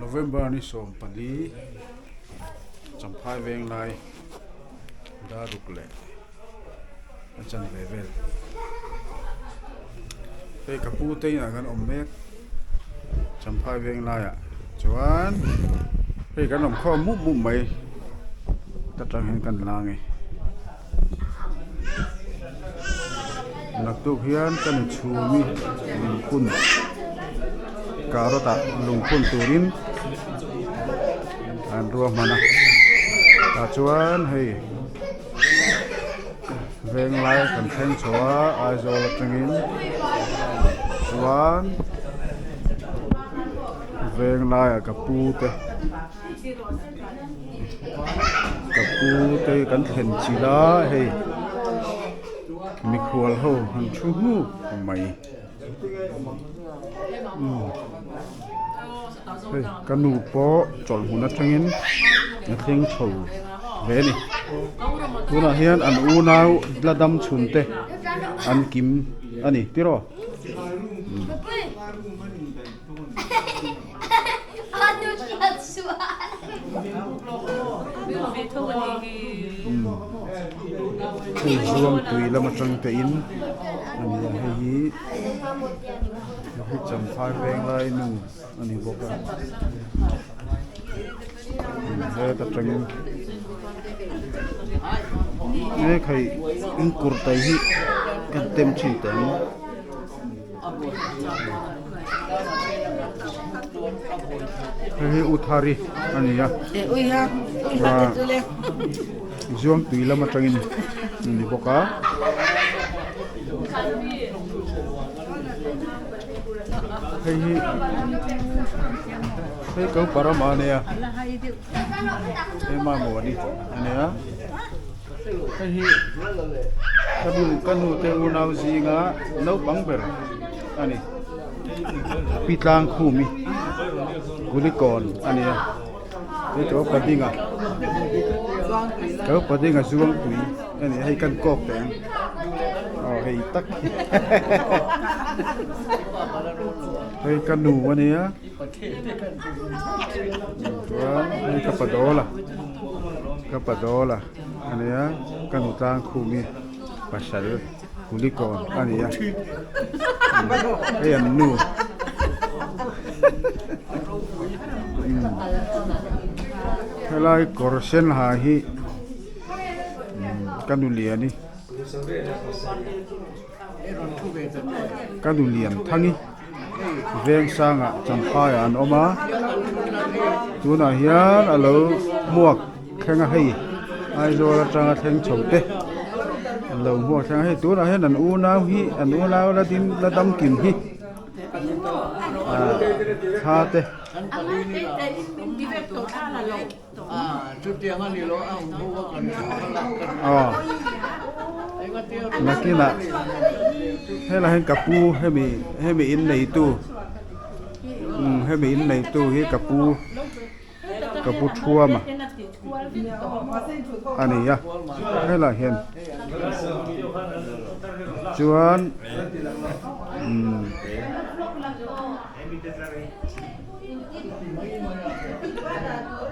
November ni 14 Champhai Venglai Daruk leh a chan ve vel hei ka pu te inah kan awm mek Champhai Venglaiah chuan hei kan awm khawm mup mup mai ta tang hian kan lang e. Naktuk hian ka nu chhumi lungphun carrot ah lungphun turin an ruahman a tah chuan hei venglai kan thleng chho a Aizawl atangin chuan venglaiah ka pu te. Ka pu te kan thlen chilh a hei mikhual ho han thu hmuk mai umm hei ka nu pawh chawlh hmun atangin a thleng chho ve a ni tunah hian an unau la dam chhun te an kim a ni tiraw. Hei zuang tui lam atang te in a ni a hei hi hei champhai veng lai nu a ni bawk a heta tangin mek hei in kurtai hi kan tem thin teh ang. Hei hi Uthari a ni a Zuangtui lam atangin a ni bawk a. Hei hi hei ko parama a nia hei mamawh a ni a nia. Hei hi ka nu ka nu te unau zinga naupang ber a ni Pi Tlangkhumi Kulikawn a ni a hei ka upa dinga ka upa dinga Zuangtui a ni a hei kan kawk teh ang aw hei tak hi hei ka nu a nia chuan hei ka padawl a ka padawl a a nia ka nu tlang khum hi pasal kulikawn a ni a hei an nu helai kawr sen ha hi ka nu liani ka nu lian thangi. Veng sangah Champhaiah an awm a, tunah hian a lo hmuak thleng a hei Aizawl atanga thleng chho te an lo hmuak thleng a hei tunah hian an unau hi an unau la ding la dam kim hi ah thla te. Aw nakinah helai hian ka pu hemi hemi in neitu umm hemi in neitu hi ka pu ka pu thuama a ni a helaiah hian chuan umm.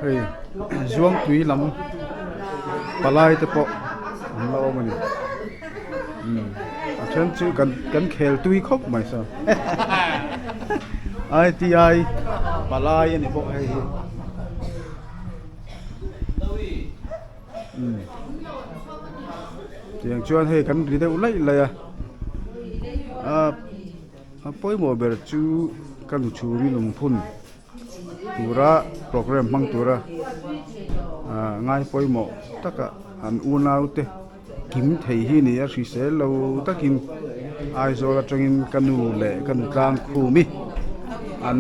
Hei Zuangtui lam palai te pawh an la awm a ni umm a then chu kan kan khel tui khawp mai saw I_T_I palai a ni bawk hei hi umm tiang chuan hei kan ri deuh laih laih a ah. A pawimawh ber chu ka nu chhungi lungphun tura programme hmang tura ah ngai pawimawh taka an unau te kim thei hi ni a hrisel lo takin Aizawl atangin ka nu leh ka nu tlang khumi an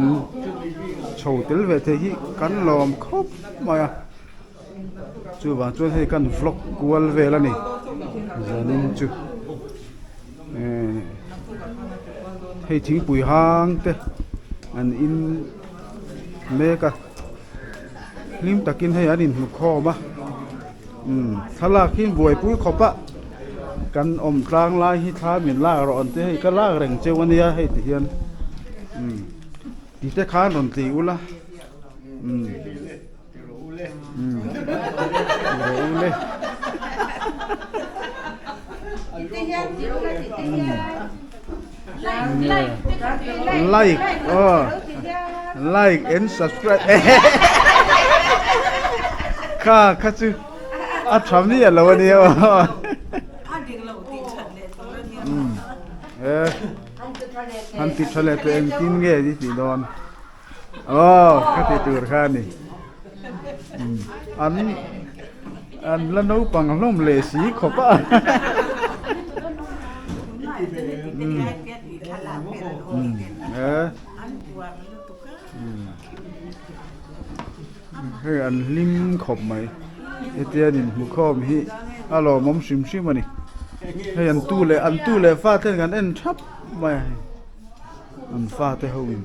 chho tel ve thei hi kan lawm khawp mai a chuvang chuan hei kan vlog kual vel a ni zanin chu. Hei thingpui hang te an in mek a hlim takin hei an inhmu khawm a umm thlalak hi buaipui khawp a kan awm tlang lai hi thla min lak rawh an ti hei ka lak reng cheu ania hei ti hian umm tite khan rawn tih ula. Umm. Umm. Ti rawh u le. Like aw like and subscribe kha kha chu a tha miah lo ania aw. Umm e han ti tha leh teh engtin nge ni tih dawn aw ka ti tur kha a ni umm an an la naupang hlawm leh si khawp a umm umm e umm hei an hlim khawp mai hetia an inhmu khawm hi a lawmawm hrim hrim a ni hei an tu leh an tu leh fa ten kan en thap mai a hei an fa te ho in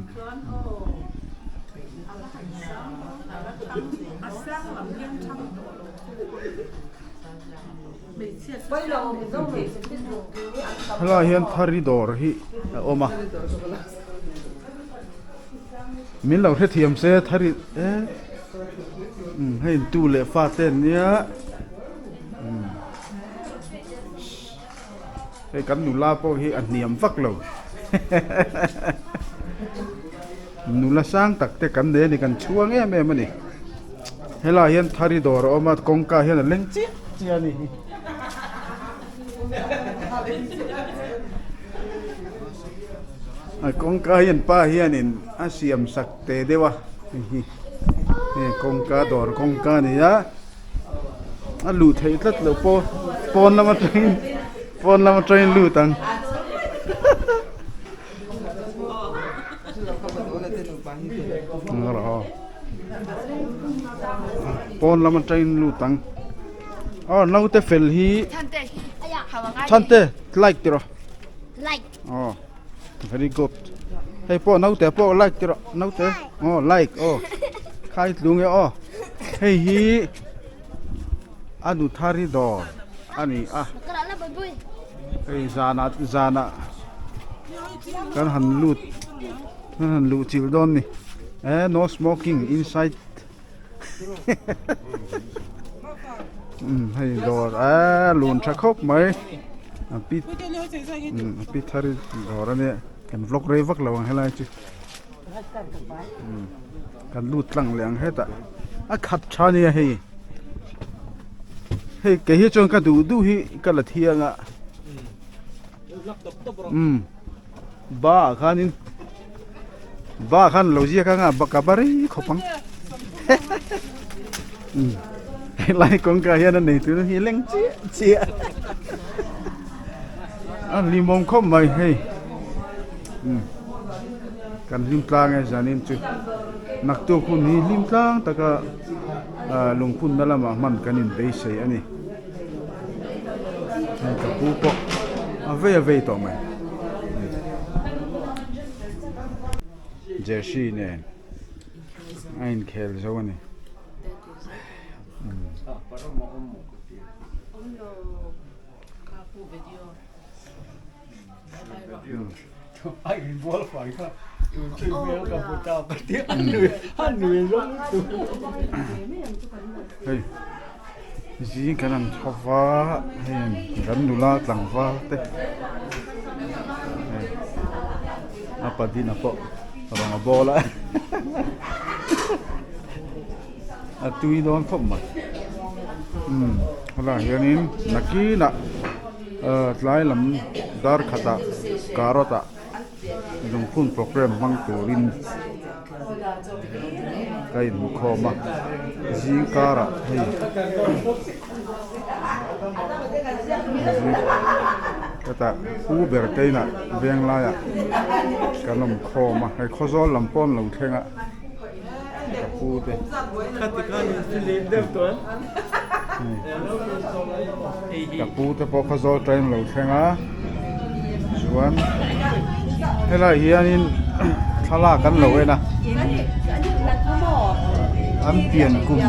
helaiah hian thari dawr hi a awm a. Min lo hrethiam se thari e umm hei tu leh fa te an nia umm hei kan nula pawh hi a hniam vak lo nula sang tak te kan nei a ni kan chhuang em em a ni helaiah hian thari dawr a awm a kawngka hian a leng chiah chiah a ni hi. A kawngka hi an pa hianin a siam sak teh deuh a hei hi hei kawngka dawr kawngka a ni a a luh theih tlat loh pawh pawn lam atangin pawn lam atangin lut ang. Pawn lam atangin lut ang aw naute fel hi chhante like tiraw aw very good hei pawh naute pawh like tiraw naute aw like aw khai tlung e aw hei hi a nuthari dawr a ni a hei zanah zanah kan han lut kan han luh chilh dawn a ni eh no smoking inside umm hei dawr eee lun tha khawp mai a pi umm a pi thari dawr a nia kan vlog rei vak lo ang helai chu. Kan lut tlang leh ang hetah a khat tha nia hei hei kei hi chuan ka duh duh hi ka la thiang a umm ba ah khanin ba ah khan lo ziak anga ka ba rei khawp ang umm helai kawngka hian a nei tur hi leng chiah chiah a hlimawm khawp mai hei. Umm kan hlim tlang e zanin chu naktuk hun hi hlim tlang taka ah lungphunna lamah hman kan inbeisei a ni hei ka pu pawh a vei a vei tawh mai jersey nen a inkhel zo a ni. Hei zing kan han tho va hei kan nula tlangval te hei a padina pawh rawng a bawl a a tui dawn khawp mai umm helaiah hianin nakinah. Tlai lam dar khatah carrot ah lungphun programme hmang turin ka inhmu khawm a zing karah hei hetah pu ber te inah veng laiah kan awm khawm a hei khawzawl lam pawh an lo thleng a. Ka pu te. Ka pu te pawh kha zawl train lo thleng a chuan helai hianin thlalak an lo en a an pian kum.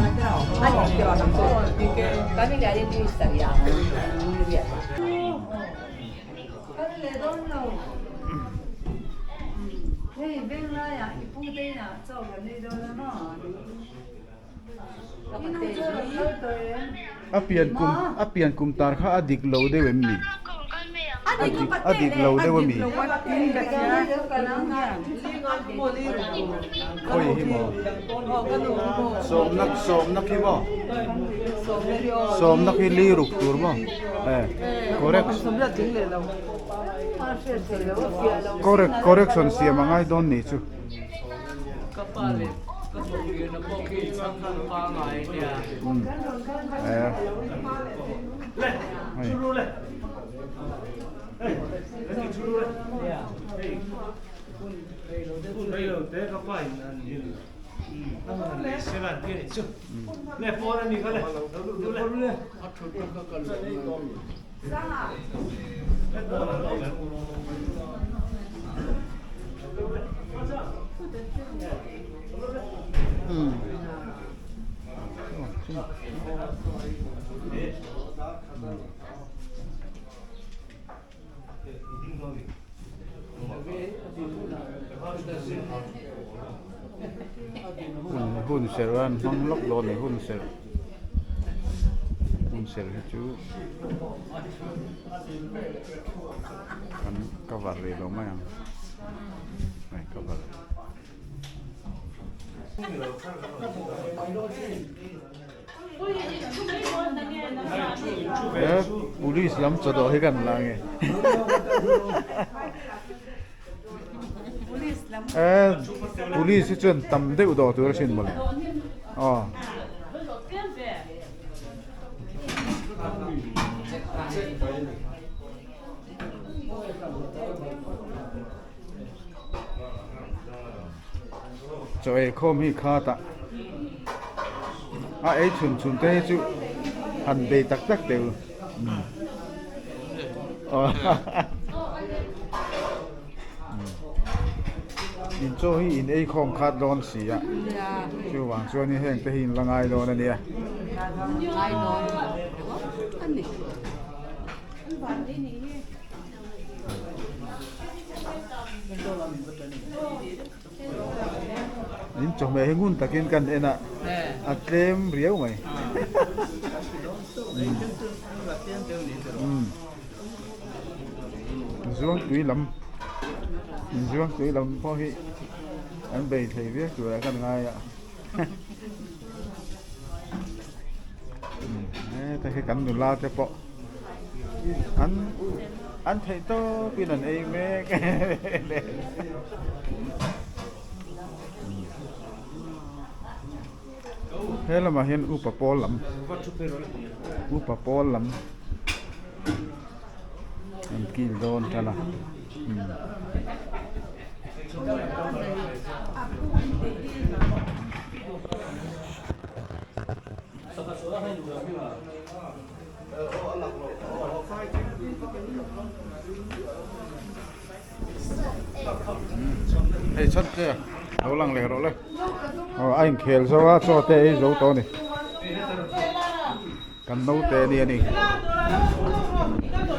A pian kum a pian kum tar kha a dik lo deuh em ni? A dik a dik lo deuh a mi? Khawi hi maw? Sawmna sawmna khi maw? Sawmna khi li ruk tur maw? E correct correct correction siam a ngai dawn nih chu. Hun serh a an hmang lawk dawn a ni hun serh hun serh hi chu kan cover rih lo mai ang hei cover. He police lam chawdawh hi kan la nge e police hi chuan tam deuh dawh tur asin mawle aw. Chaw ei khawm hi khat a a ei chhun chhun te hi chu han bei tak tak teh u in chaw hi in ei khawm khat dawn si a chuvang chuan in heng te hi in la ngai dawn a nia. In chawhmeh hi ngun takin kan en a, a tlem riau mai. Zuangtui lam, zuangtui lam pawh hi an bei thei viau turah kan ngai a. Heta hi kan nula te pawh an an theih tawp in an ei mek he lamah hian upa pawl lam upa pawl lam an kil dawn tan a. Hei chhan che lo lang leh rawh le aw a inkhel zo a chaw te ei zo tawh a ni kan naute a ni a ni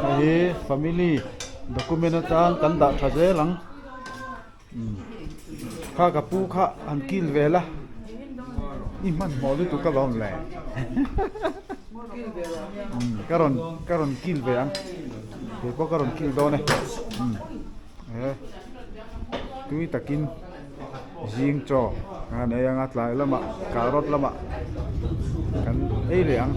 hei hi family document atan kan dah tha zel ang. Kha ka pu kha han kil vel a, i hmanhmawh lutuk alawm le. Ka rawn ka rawn kil ve ang, kei pawh ka rawn kil dawn e. E tui takin zing chaw kan han ei ang a, tlai lamah carrot lamah kan ei leh ang.